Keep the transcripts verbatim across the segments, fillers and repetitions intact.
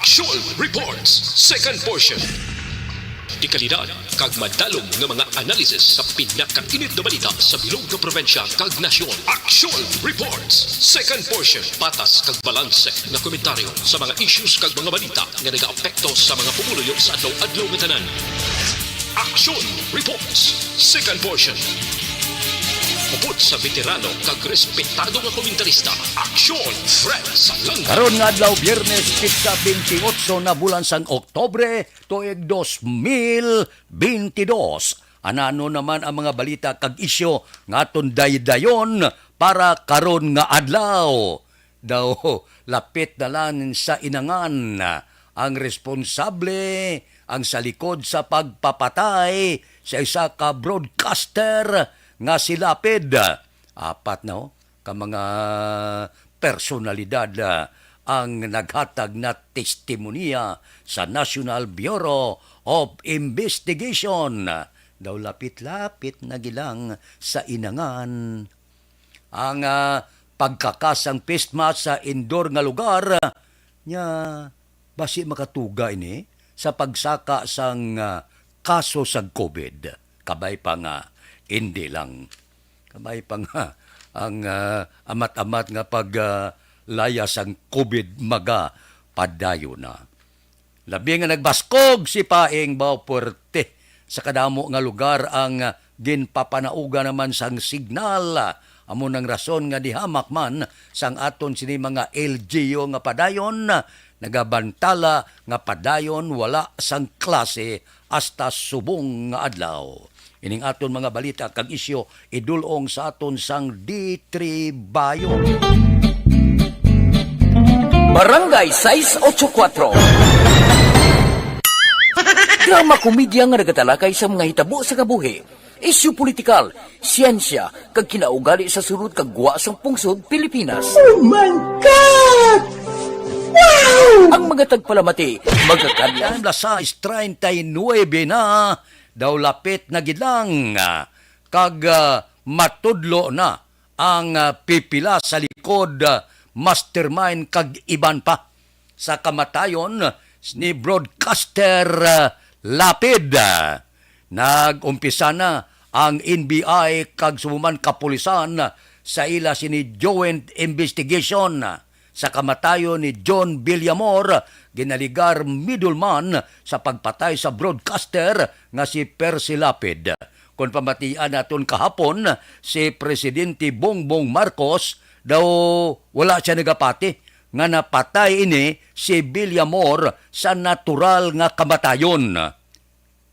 Actual Reports, second portion. Dekalidad kag madalom nga mga analysis sa pinakainit nga balita sa bilog nga probinsya kag nasyon. Actual Reports, second portion. Patas kag balanse nga komentaryo sa mga issues kag mga balita nga nagaapekto sa mga pumuluyo sa adlaw-adlaw nga tanan. Action Reports, second portion. Upod sa veterano kag respetado nga komentarista, Action Fred Salanga. Karon nga adlaw, Biyernes, petsa twenty-eight na bulan sang Oktobre, tuig dos mil bentidós. Anano naman ang mga balita kag isyu nga aton daydayon para karon nga adlaw? Daw, lapit na lang sa inangan ang responsable, ang sa likod sa pagpapatay sa isa ka broadcaster nga si Lapid. Apat na, oh, ka mga personalidad, ah, ang naghatag na testimonya sa National Bureau of Investigation. Daw lapit-lapit na gilang sa inangan ang, ah, pagkakasang pisma sa indoor nga lugar, nya basi makatuga ini sa pagsaka sang, ah, kaso sa COVID. Kabay pa nga, hindi lang. Kabay pa nga ang, ah, amat-amat nga pag, ah, layas sang COVID maga padayon na. Labi nga nagbaskog si Paing Bao Puerte sa kadamo nga lugar ang, ah, ginpapanauga naman sang signal. Amo nang rason nga dihamak man sang aton sini mga L G U nga padayon, nagabantala nga padayon wala sang klase hasta subong nga adlaw. Ining aton mga balita kag isyu idul-ong sa aton sang D three Bayo. Barangay sais ocho kuwatro. Drama komedya nga nagatalakay sa mga hitabo sa kabuhi, isyu politikal, siyensya, kag kinaugali sa sulod kag gwa sang pungsod Pilipinas. Oh my God! Wow! Ang mga tagpalamati magakadya. Alas sais treinta y nueve na, daw lapit na gid lang, ah, kag, ah, matudlo na ang, ah, pipila sa likod, ah, mastermind kag iban pa sa kamatayon ni broadcaster, ah, Lapid. Nag-umpisa na ang N B I kag subong man kapulisan sa ila sini joint investigation sa kamatayon ni John Villamor, ginaligar middleman sa pagpatay sa broadcaster nga si Percy Lapid. Kon pamatian naton kahapon, si Presidente Bongbong Marcos daw wala siya nagapati nga napatay ini si Villamor sa natural nga kamatayon.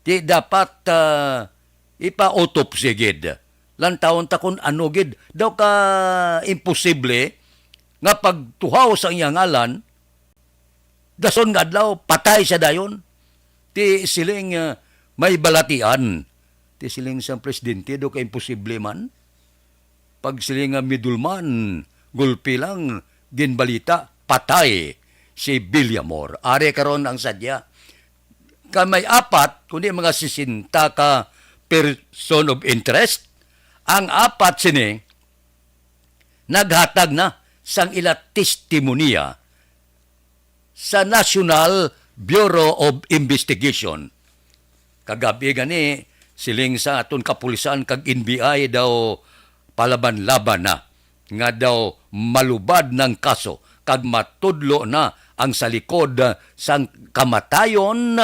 Di dapat, ah, ipa-autopsy gid. Lantawon ta kung ano gid daw ka imposible nga pagtuhaw sa iyang ngalan, dason nga adlaw, patay siya dayon. Ti siling, ah, may balatian. Ti siling sang presidente, daw ka imposible man. Pagsiling nga middleman, gulpi lang, ginbalita, patay si Villamor. Ari karon ang sadya. Ka may apat, kundi mga sesenta ka person of interest, ang apat sini naghatag na sang ila testimonya sa National Bureau of Investigation. Kagabi gani, siling sa aton kapulisan kag N B I daw palaban-laban na nga daw malubad nang kaso kag matudlo na ang sa likod sang kamatayon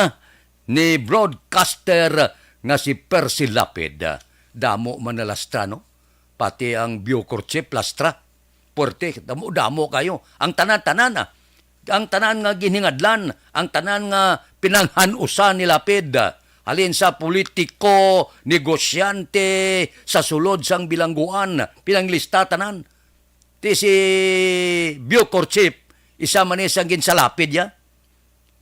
ni broadcaster nga si Percy Lapid. Damo man nalastra, no? Pati ang Bucor chief lastra. Puwerte, damo-damo kayo. Ang tanan-tanan, ah. Ang tanan nga ginhingadlan, ang tanan nga pinanghan-usan ni Lapid, ah, halin sa politiko, negosyante, sa sulod sang bilangguan, pinanglista tanan. Ti si Bucor chief, isa man ni sang ginsalapid ya.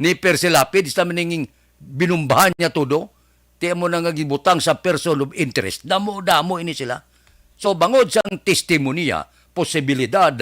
Ni Percy Lapid, isa man ning binumbahan niya todo. Ti amo na nga gibutang sa person of interest. Damo-damo ini sila. So, bangod sang testimonya, posibilidad,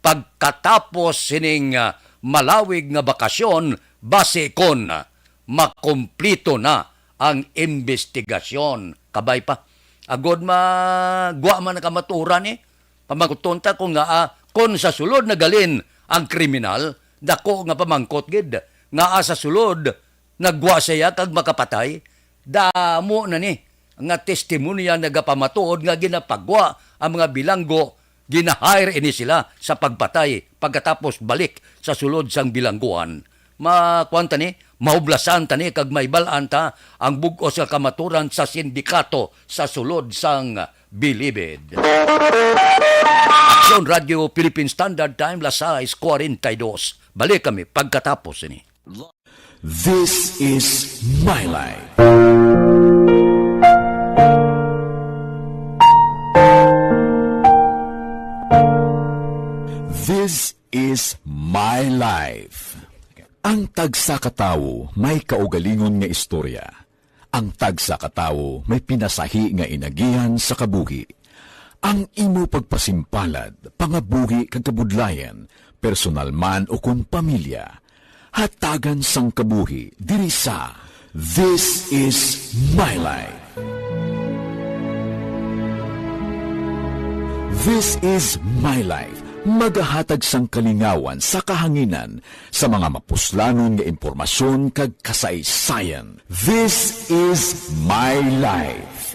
pagkatapos sining, ah, malawig nga bakasyon, basi kon, ah, makumplito na ang investigasyon. Kabay pa. Agod ma-, gwa man ang kamatuoran, eh. Pamangkuton ta kung nga, ah, kung sa sulod na galin ang kriminal, dako nga pamangkot gid. nga sa sulod nagwa siya kag makapatay? Damo na ni nga testimonya nagapamatuod nga ginapagwa ang mga bilanggo, gina-hire ini sila sa pagpatay pagkatapos balik sa sulod sang bilangguan. Makuan ta ni, mahuplasan ta ni, kag mabal-an ta ang bug-os nga kamaturan sa sindikato sa sulod sang bilibid. Aksyon Radio Philippine Standard Time, las sais cuarenta y dos. Balik kami pagkatapos ini. This is my life. This is my life. Ang tagsa ka tawo may kaugalingon nga istorya. Ang tagsa ka tawo may pinasahi nga inagihan sa kabuhi. Ang imo pagpasimpalad, pangabuhi kag kabudlayan, personal man o kon pamilya, hatagan sang kabuhi diri sa This Is My Life. This Is My Life, magahatag sang kalingawan sa kahanginan sa mga mapuslanon nga impormasyon kag kasaysayan. This Is My Life.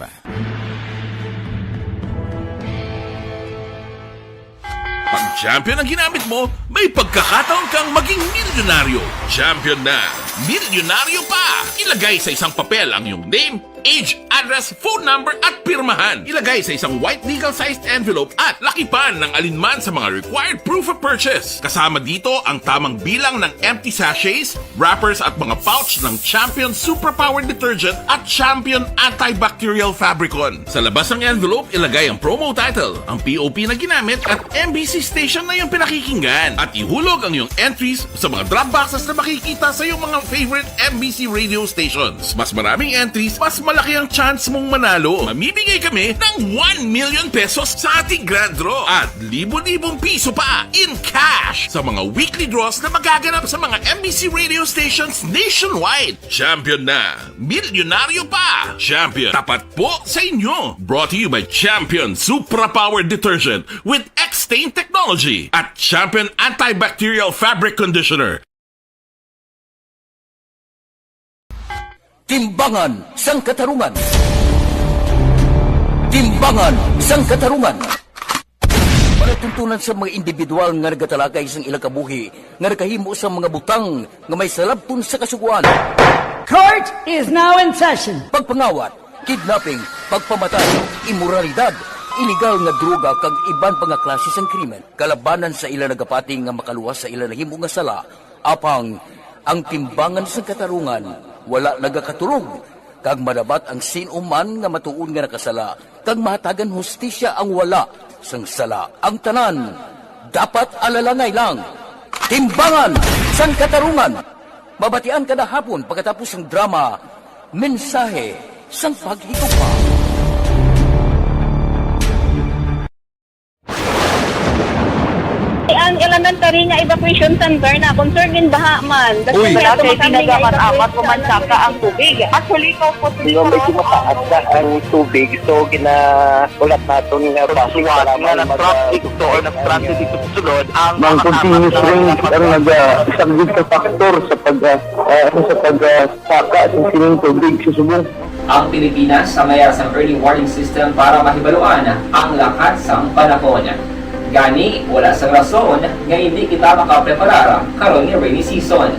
Pag champion ang ginamit mo, may pagkakataon kang maging milyonaryo. Champion na, milyonaryo pa! Ilagay sa isang papel ang iyong name, age, address, phone number, at pirmahan. Ilagay sa isang white legal-sized envelope at lakipan ng alinman sa mga required proof of purchase. Kasama dito ang tamang bilang ng empty sachets, wrappers, at mga pouch ng Champion Superpower Detergent at Champion Antibacterial Fabricon. Sa labas ng envelope, ilagay ang promo title, ang P O P na ginamit, at M B C station na iyong pinakikinggan. At ihulog ang iyong entries sa mga drop boxes na makikita sa iyong mga favorite M B C radio stations. Mas maraming entries, mas malaki ang chance mong manalo. Mamimigay kami ng one million pesos sa ating grand draw at libo-libong piso pa in cash sa mga weekly draws na magaganap sa mga M B C radio stations nationwide. Champion na! Milyonaryo pa! Champion, tapat po sa inyo! Brought to you by Champion Supra Power Detergent with X-Stain Technology at Champion Antibacterial Fabric Conditioner. Timbangan sang Katarungan. Timbangan sang Katarungan. Palatuntunan sa mga individual nga nagatalakay sang ilang kabuhi nga nakahimo sa mga butang nga may salabton sa Kasugoan. Court is now in session. Pagpangawat, kidnapping, pagpamatay, imoralidad, iligal nga droga kag iban pa nga klase sang krimen kalabanan sa ila nagapati nga makaluwas sa ila nahimo nga sala. Apang ang timbangan sang katarungan wala nagakatulog, kag madabat ang sin-o man nga matuod nga nakasala, kag mahatagan hustisya ang wala sang sala. Ang tanan dapat alalangay lang. Timbangan sang Katarungan. Mabatian kada hapon pagkatapos sang drama, Mensahe sang Paghigugma. Ang elementary nga evacuation center na concerned in baha man. Uy. Wala kay pinagamat-amat o mansaka ang tubig. Actually, ikaw po, di ba, may tumataas na ang tubig, so ginaulat naton nga basi nga nag-traffic to or nag-transit dito sa sulod ang mga continuous rain ang nag-, ah, isang good factor sa pag, ah, ah, sa pag, ah, saka sa sining tubig sa subong. Ang Pilipinas samaya sang early warning system para mahibaluan ang lakat sang panahon. Gani, wala sang rason nga hindi kita makapreparar karon nga rainy season.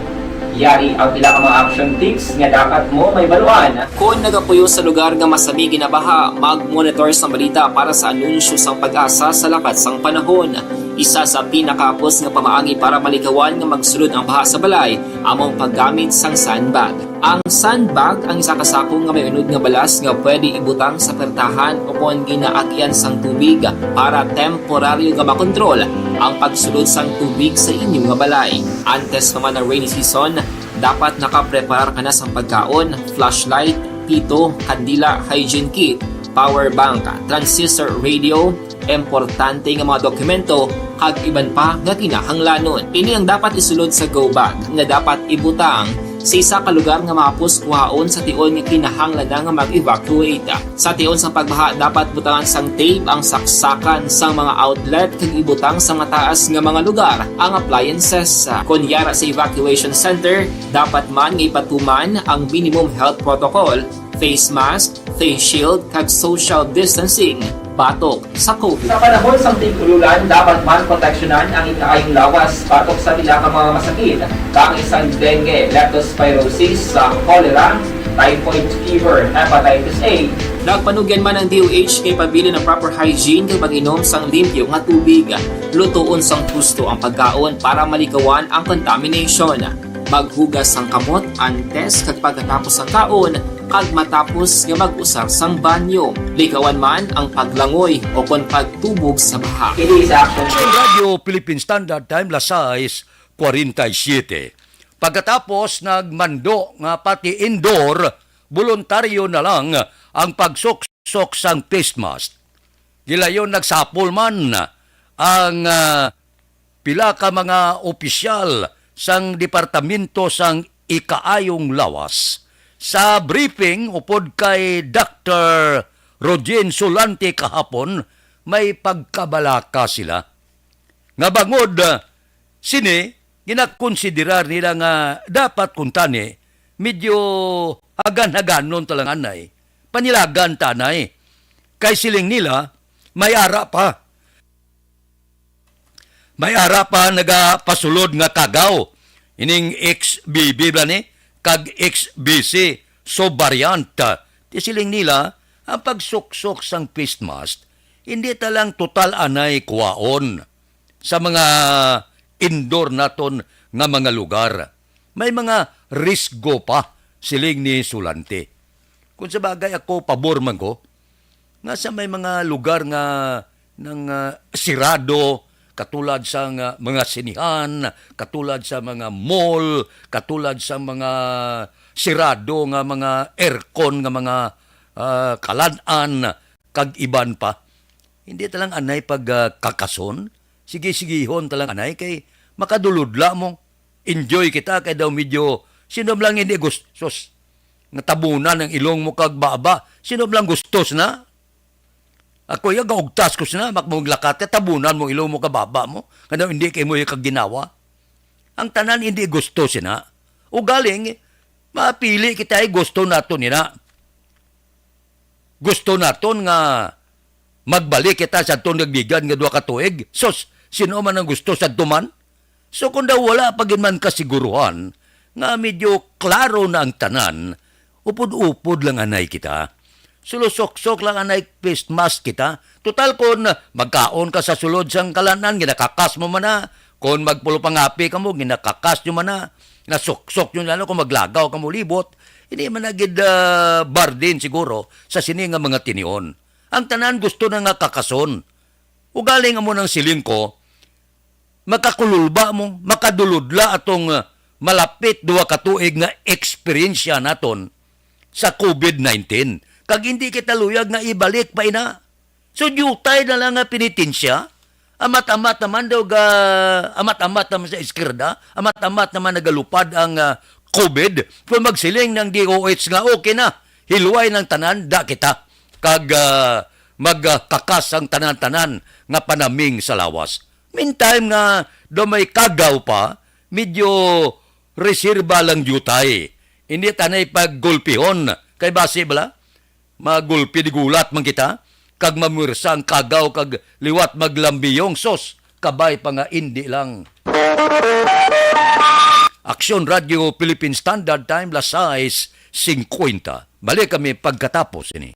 Yari ang pila ka mga action tips nga dapat mo mahibaluan. Kon nagapuyo sa lugar nga masami ginabaha, mag-monitor sang balita para sa anunsyo sang PAGASA sa lakat sang panahon. Isa sa pinakahapos nga pamaagi para malikawan nga magsulod ang baha sa balay amo ang paggamit sang sandbag. Ang sandbag ang isa ka sako nga may unod nga balas nga pwede ibutang sa pertahan ukon ginaagian sang tubig para temporaryo nga makontrol ang pagsulod sang tubig sa inyo nga balay. Antes pa man ang rainy season, dapat nakapreparar ka na sang pagkaon, flashlight, pito, kandila, hygiene kit, power bank, transistor radio, importante nga mga dokumento, kag iban pa nga kinahanglanon. Ini ang dapat isulod sa go bag nga dapat ibutang Sa isa ka lugar nga mahapos kuhaon sa tion nga kinahanglan na nga mag-evacuate. Sa tion sang pagbaha, dapat butangan sang tape ang saksakan sang mga outlet kag ibutang sa mataas nga mga lugar ang appliances. Kon yara sa evacuation center, dapat man nga ipatuman ang minimum health protocol, face mask, face shield, kag social distancing batok sa COVID. Sa panahon sang tig-ululan, dapat man proteksyonan ang ikaayong lawas batok sa pila ka mga masakit, kaangay sang dengue, leptospirosis, sa cholera, typhoid fever, hepatitis A. Nagpanugyan man ang D O H kay pabilin ang proper hygiene kag pag-inom sang limpyo nga tubig. Lutoon sang husto ang pagkaon para malikawan ang contamination. Maghugas sang kamot antes kag pagkatapos sang kaon, kag matapos nga mag-usar sang banyo. Likawan man ang paglangoy o kon pagtubog sa baha. It is action. Action Radio Philippine Standard Time, las sais cuarenta y siete. Pagkatapos nagmando nga pati indoor, boluntaryo na lang ang pagsuksok sang face mask. Gilayon nagsapol man ang, ah, pila ka mga opisyal sang Departamento sang Ikaayong Lawas. Sa briefing upod kay Doktor Rogen Solante kahapon, may pagkabalaka sila nga bangod, ah, sini, ginakonsiderar nila nga dapat kuntani medyo hagan-haganon talanganay, panilagan tanay. Kay siling nila, may ara pa. May ara pa nagapasulod nga kagaw, ining X B B ba ni, kag X B C subvariant. Ti siling nila, ang pagsuksok sang face mask, hindi ta lang total anay kuwaon sa mga indoor naton nga mga lugar. May mga risgo pa, siling ni Sulante. Kung sa bagay, ako, pabor man ko nga sa may mga lugar nga nang, ah, sirado, katulad sa nga mga sinihan, katulad sa mga mall, katulad sa mga sirado nga mga aircon nga mga, ah, kalan-an, kag iban pa. Hindi ta lang anay pag, ah, kakason. Sige-sigihon ta lang anay kay makaduludla mo. Enjoy kita kay daw medyo sino lang hindi gustos. Nga tabunan ang ilong mo kag baba. Sino lang gustos na? Ako ya gaugtas ko sina, mak mo maglakat ka, tabunan mo ilong mo kag baba mo. Nga daw hindi kay mo yung kag ginawa. Ang tanan hindi gusto sina. Ugaling, mapili kita ay gusto nato nina. Gusto naton nga magbalik kita sa aton nagligad nga duha ka tuig. Sus, sino man ang gusto sa duman? So, kung daw wala pa gid man kasiguruhan nga medyo klaro na ang tanan, upod-upod lang anay kita. Sulusoksok lang anay face mask kita. Total, kung magkaon ka sa sulod sang kalanan, ginakakas mo man na. Kung magpulo pangapi ka mo, ginakakas nyo man na. Nasuksok nyo na lang kung maglagaw ka mo libot. Hindi man na gid, ah, bardin siguro sa sini nga mga tinion. Ang tanan gusto na nga kakason. Ugaling amo nang siling ko, makakululba mo, makaduludla atong, ah, malapit duha ka tuig nga eksperyensya naton sa covid nineteen. Kag hindi kita luyag nga ibalik pa ina. So, diutay na lang nga penitensya. Amat-amat naman daw ga, amat-amat naman sa iskerda, amat-amat naman nagalupad ang, ah, covid. Kung magsiling ng D O H nga okay na, hilway ng tanan, da kita. Kag, ah, magkakas ang tanan-tanan nga panaming sa lawas. Meantime nga daw may kagaw pa, medyo reserba lang diutay. Hindi tanay paggulpihon. Kay basi bala, magulpi di gulat man kita, kag mamwersa ang kagaw kag liwat maglambiyong sos, kabay pa nga indi lang. Aksyon Radio Philippine Standard Time, las sais cincuenta. Balik kami pagkatapos ini.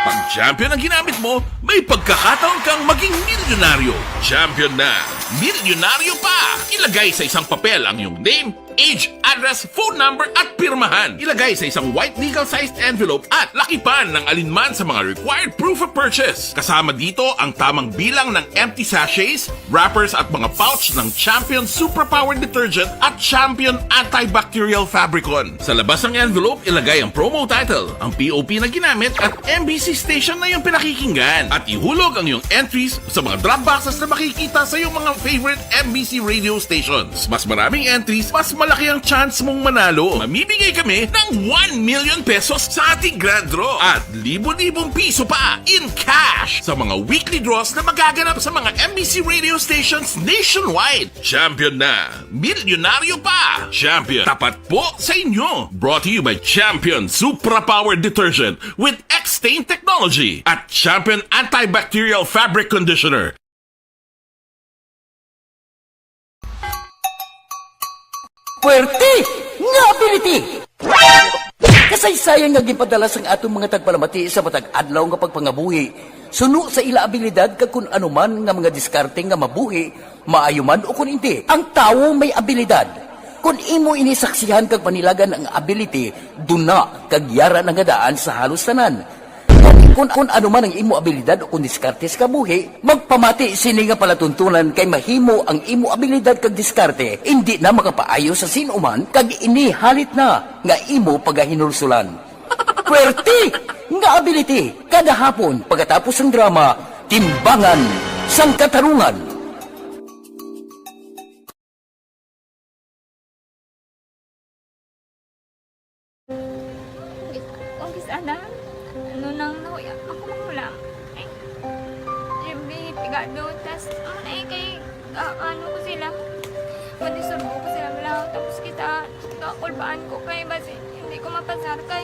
Pag champion ang ginamit mo, may pagkakataon kang maging milyonaryo. Champion na, milyonaryo pa! Ilagay sa isang papel ang iyong name, age, address, phone number, at pirmahan. Ilagay sa isang white legal-sized envelope at lakipan ng alinman sa mga required proof of purchase. Kasama dito ang tamang bilang ng empty sachets, wrappers at mga pouch ng Champion Superpower Detergent at Champion Antibacterial Fabricon. Sa labas ng envelope, ilagay ang promo title, ang P O P na ginamit at M B C station na iyong pinakikinggan. At ihulog ang iyong entries sa mga drop boxes na makikita sa iyong mga favorite M B C radio stations. Mas maraming entries, mas Malaki ang chance mong manalo. Mamimigay kami ng one million pesos sa ating grand draw at libo-libong piso pa in cash sa mga weekly draws na magaganap sa mga M B C radio stations nationwide. Champion na! Milyonaryo pa! Champion, tapat po sa inyo! Brought to you by Champion Supra Power Detergent with X-Stain Technology at Champion Antibacterial Fabric Conditioner. Puwerte nga ability! Kasaysayan nga ginpadala sang aton mga tagpalamati sa matag adlaw nga pagpangabuhi, suno sa ila abilidad kag kun ano man nga mga diskarte nga mabuhi, maayo man o kun indi. Ang tawo may abilidad. Kun imo ini saksihan kag panilagan ang ability, duna kag yara na nga daan sa halos tanan. Kung, kung ano man ang imo abilidad o kung diskarte sa kabuhi, magpamati sini nga palatuntunan kay mahimo ang imo abilidad kag diskarte indi na makapaayo sa sin-o man kag ini halit na nga imo pagahinulsulan. Puwerte nga ability kada hapon pagkatapos sang drama, Timbangan sang Katarungan. Kung kis-a na, ano nang nahuya, ako makulang. Ay, Jimmy, pigado, tas, ano na eh, kay, ah, ano ko sila, madisturbo ko sila, wala, tapos kita, kakulbaan ko kay, basi, hindi ko mapasar kay.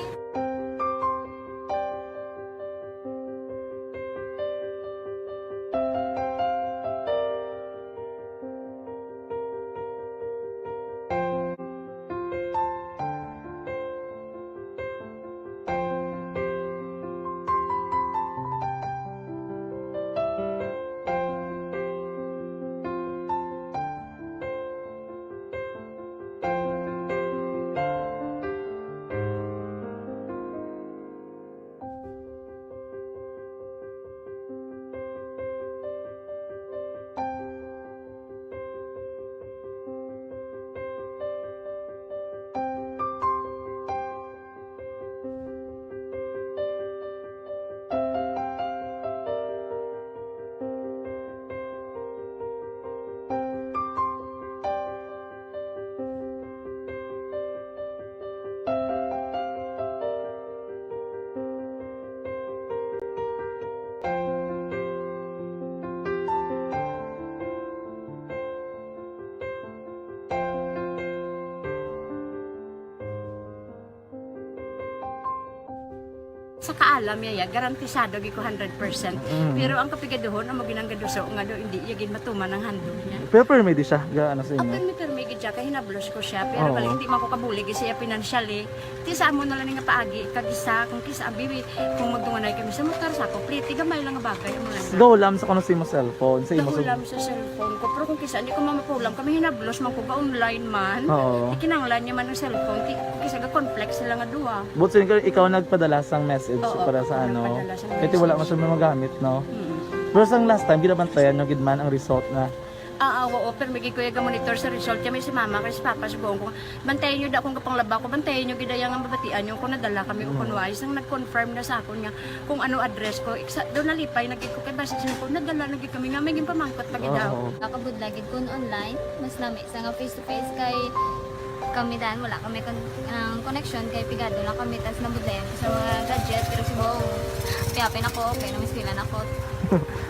Sa kaalam niya, ya, garantisado gid ko hundred percent. Mm. Pero ang kapigaduhon, amo ginang gaduso nga do, hindi iya gid matuman ang handog niya. Pero permi di siya, ga, ano sa inyo? Permi, permi gid siya, kay hinablos ko siya. Pero Oo. bali, hindi man ko kabulig siya financially. Ti sa amo na lang nga paagi, kag isa, kung kisa, abi, kung magdunganay kami sa motor, sa ako, pliti, gamay lang nga bagay, amo lang. Gahulam sa kuno sa imo cellphone, sa imo Gahulam sa cellphone ko, pero kung kisa, hindi ko mamapulam, kami hinablos man ko, ga-online man. Oo. Ikinanglan niya man ang cellphone, ti, kung kisa, ga-conflict sila nga duha. But so, ikaw, ikaw nagpadala sang message Oo, para sa ako ano? nagpadala sang Kasi wala message. man siya magamit, no? Mm. Pero sang last time, ginabantayan nyo gid man ang result na Ah, ah, oo, pero may gid ko iya ga-monitor sa result. Kami si mama, kay si papa, sugoon ko, bantayan nyo da akong gapanglaba ko, bantayan nyo gid iya nga mabatian nyo kung nadala kami o Mm. kung wala. Sang nag-confirm na sa akon nga kung ano address ko, iksa, doon nalipay na gid ko, kay basi sa ko, nadala na gid kami nga may ginpamangkot pa gid Oo. daw. Nakabudlay gid kun online, mas nami sa nga face to face kay kami dan wala kami kon-, ang connection kay pigado lang kami tas nabudlayan ko sa mga gadget pero si Bong, kaya pa nako, okay na, mas pila na ko.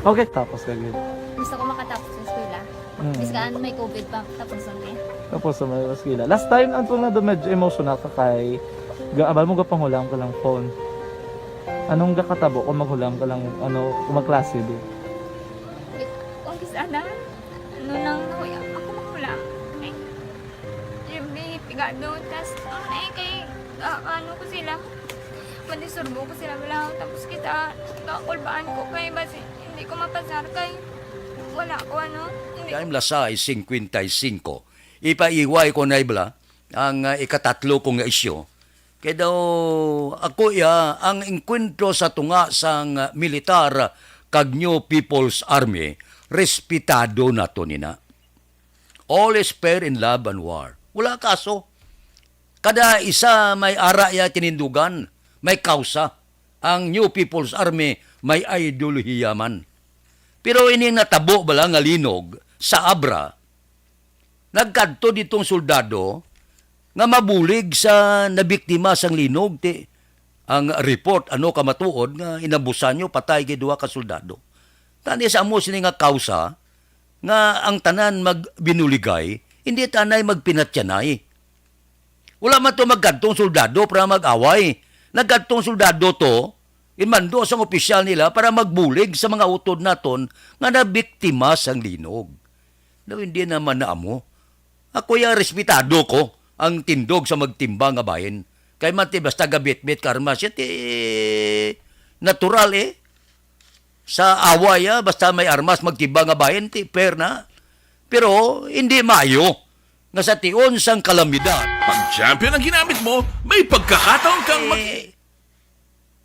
Okay, tapos ka gid. Gusto ko makatapos sa eskwela. Mm. Bis kaan may covid pa, tapos ang eh. Tapos sa mga eskwela. Last time, ang tunga do medyo emotional ka kay ga-, abal mo gapanghulam ka lang phone. Anong gakatabo kung maghulam ka lang, ano, kung magklase di? Kung kis-a na, ano nang nahuya, ako mahulam. Ay, Jimmy, pigado, tas, ano na eh, kay, ah, ano ko sila, madisturbo ko sila, wala, tapos kita, kakulbaan ko kay, basi, hindi ko mapasar kay, wala ko, ano, hindi Time lasay singkwenta y singko. Ipaiway ko na ibla ang, ah, ikatatlo ko nga isyu. Kay daw ako iya ang engkwentro sa tunga sang, ah, militar kag New People's Army, respetado nato nina. All is fair in love and war. Wala kaso. Kada isa may ara iya tinindugan, may kausa. Ang New People's Army may ideolohiya man. Pero ining natabo bala nga linog sa Abra, nagkadto ditong soldado nga mabulig sa nabiktima sang linog, ti ang report, ano ka matuod nga inabusan niyo, patay gid duha ka soldado. Tani sa amo sini nga kausa nga ang tanan magbinuligay, hindi tanay magpinatyanay. Wala man to magkadtong soldado para mag-away. Nagkadtong soldado to, ginmando sang opisyal nila para magbulig sa mga utod naton nga nabiktima sang linog. Daw hindi naman na amo. Ako ya, respetado ko ang tindog sa magtimba nga bahin. Kay man ti basta gabitbit ka armas, ti natural eh. Sa away, ah, basta may armas, magtimba nga bahin, ti fair na. Pero hindi maayo nga sa tion sang kalamidad. Pag champion ang ginamit mo, may pagkakataon kang mag- Eh,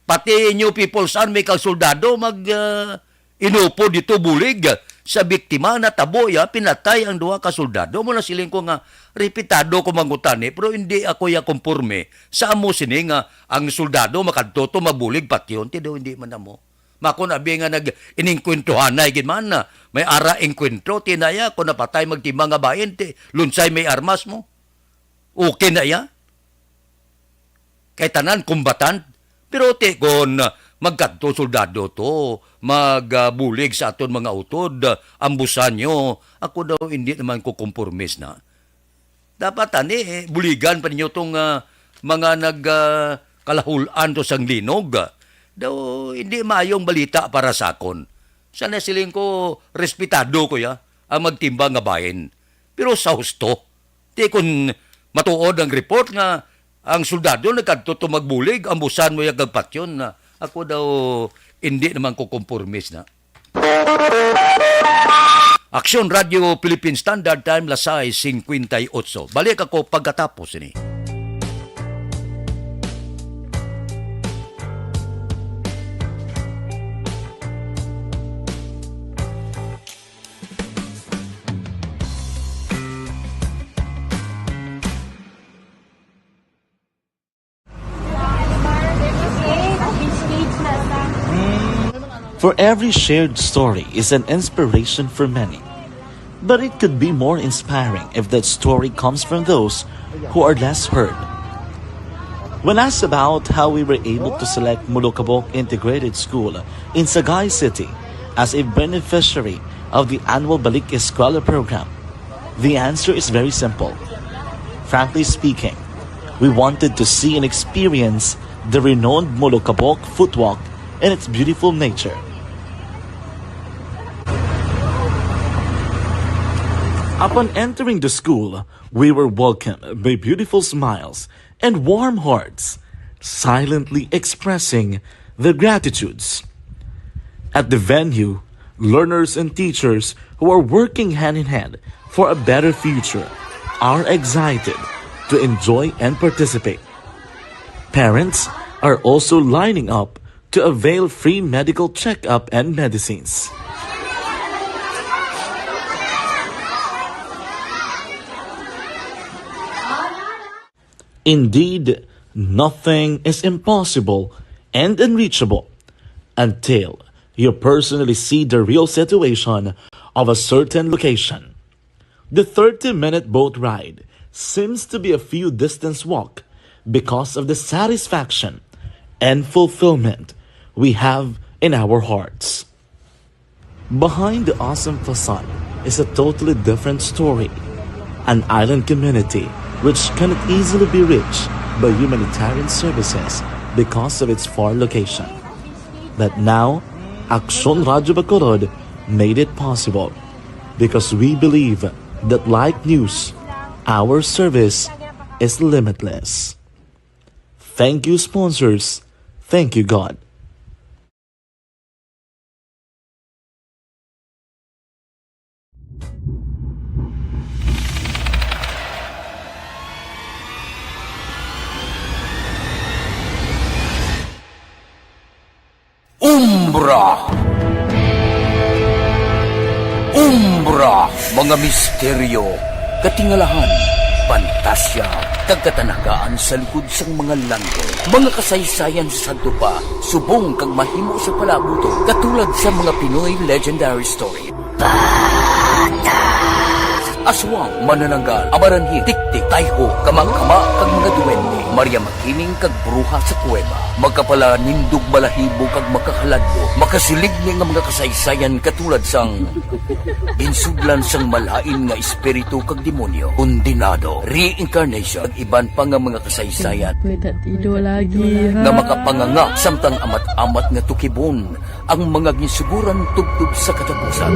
pati inyo People's Army kag soldado mag, ah, inupo dito bulig sa biktima. Natabo ya, pinatay ang duha ka soldado. Mo na siling ko nga, repitado ko mangutani, pero hindi ako ya konporme sa amo sini nga ang soldado makadto to mabulig patyon, ti daw hindi man amo. Makon abi nga nag-inengkwentruhanay gid man na may ara engkwentro, ti na ya, kung napatay magtimba nga bahin, ti lunsay may armas mo. Okay na ya. Kay tanan combatant. Pero ti kon magkadto soldado to, magbulig sa aton mga utod, ambusan nyo, ako daw hindi naman ko kompormis na. Dapat ani, eh, buligan pa ninyo tong, ah, mga nag, ah, kalahul-an to sang linog. Daw hindi maayong balita para sa akon. Sana siling ko, respetado ko ya ang magtimba nga bahin. Pero sa husto, ti kun matuod ang report nga ang soldado nagkadto to magbulig, ambusan mo ya kag patyon na ako daw hindi naman ko kompormis na. Aksyon Radio Philippine Standard Time, las sais singkwenta y otso. Balik ako pagkatapos ini. For every shared story is an inspiration for many. But it could be more inspiring if that story comes from those who are less heard. When asked about how we were able to select Molokabok Integrated School in Sagay City as a beneficiary of the annual Balik Eskwela program, the answer is very simple. Frankly speaking, we wanted to see and experience the renowned Molokabok footwalk and its beautiful nature. Upon entering the school, we were welcomed by beautiful smiles and warm hearts, silently expressing their gratitudes. At the venue, learners and teachers who are working hand in hand for a better future are excited to enjoy and participate. Parents are also lining up to avail free medical checkup and medicines. Indeed, nothing is impossible and unreachable until you personally see the real situation of a certain location. The thirty-minute boat ride seems to be a few distance walk because of the satisfaction and fulfillment we have in our hearts. Behind the awesome facade is a totally different story. An island community which cannot easily be reached by humanitarian services because of its far location. But now, Aksyon Radyo Bacolod made it possible because we believe that like news, our service is limitless. Thank you, sponsors. Thank you, God. Umbra. Umbra, mga misteryo, katingalahan, pantasya, kag katanagaan sa likod sang mga landong. Mga kasaysayan sa sadto pa, subong kag mahimo sa palabuton, katulad sa mga Pinoy legendary story. Bata! Aswang, manananggal, amaranhi, tiktik, tayho, kamakama, kag mga duwende, Maria Makining kag bruha sa kuweba, makapalanindog balahibo kag makahaladlo, makasiligni nga mga kasaysayan katulad sang ginsudlan sang malain nga espiritu kag demonyo, kondenado, reincarnation, kag iban pa nga mga kasaysayan May tatido lagi, ha? Nga makapanganga samtang amat-amat nga tukibon ang mga ginsuguran tubtob sa katapusan.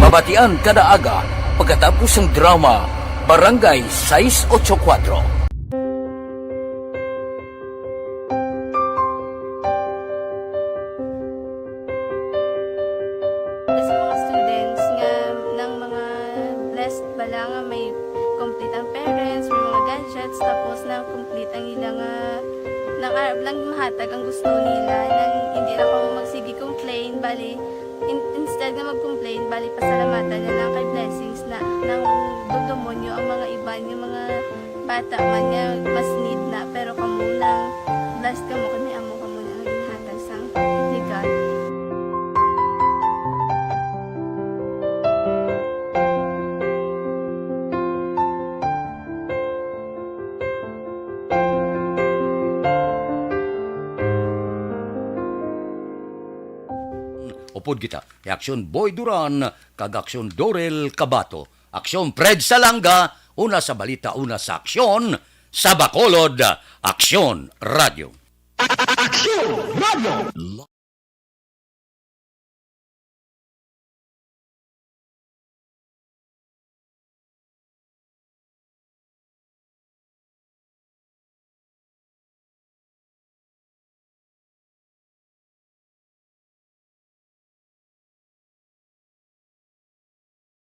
Mabatian kada aga pagkatapos sang drama Barangay sais ocho kuwatro. Sa mga students nga nang mga blessed bala nga may complete ang parents, may mga gadgets, tapos na complete ang ila nga nang arab lang mahatag ang gusto nila, nang hindi na ko magsige complain, bali in, instead nga mag-complain, bali pasalamatan na lang kay blessings na nang dudumonyo ang mga iban nga mga bata man nga mas need na, pero kamo lang blessed kamo kay may amo kamo na nga ginhatag sang ni God. Upod kita ni Aksyon Boy Duran kag Aksyon Dorel Cabato, Aksyon Fred Salanga, una sa balita, una sa aksyon, sa Bacolod, Aksyon Radio. Aksyon Radio.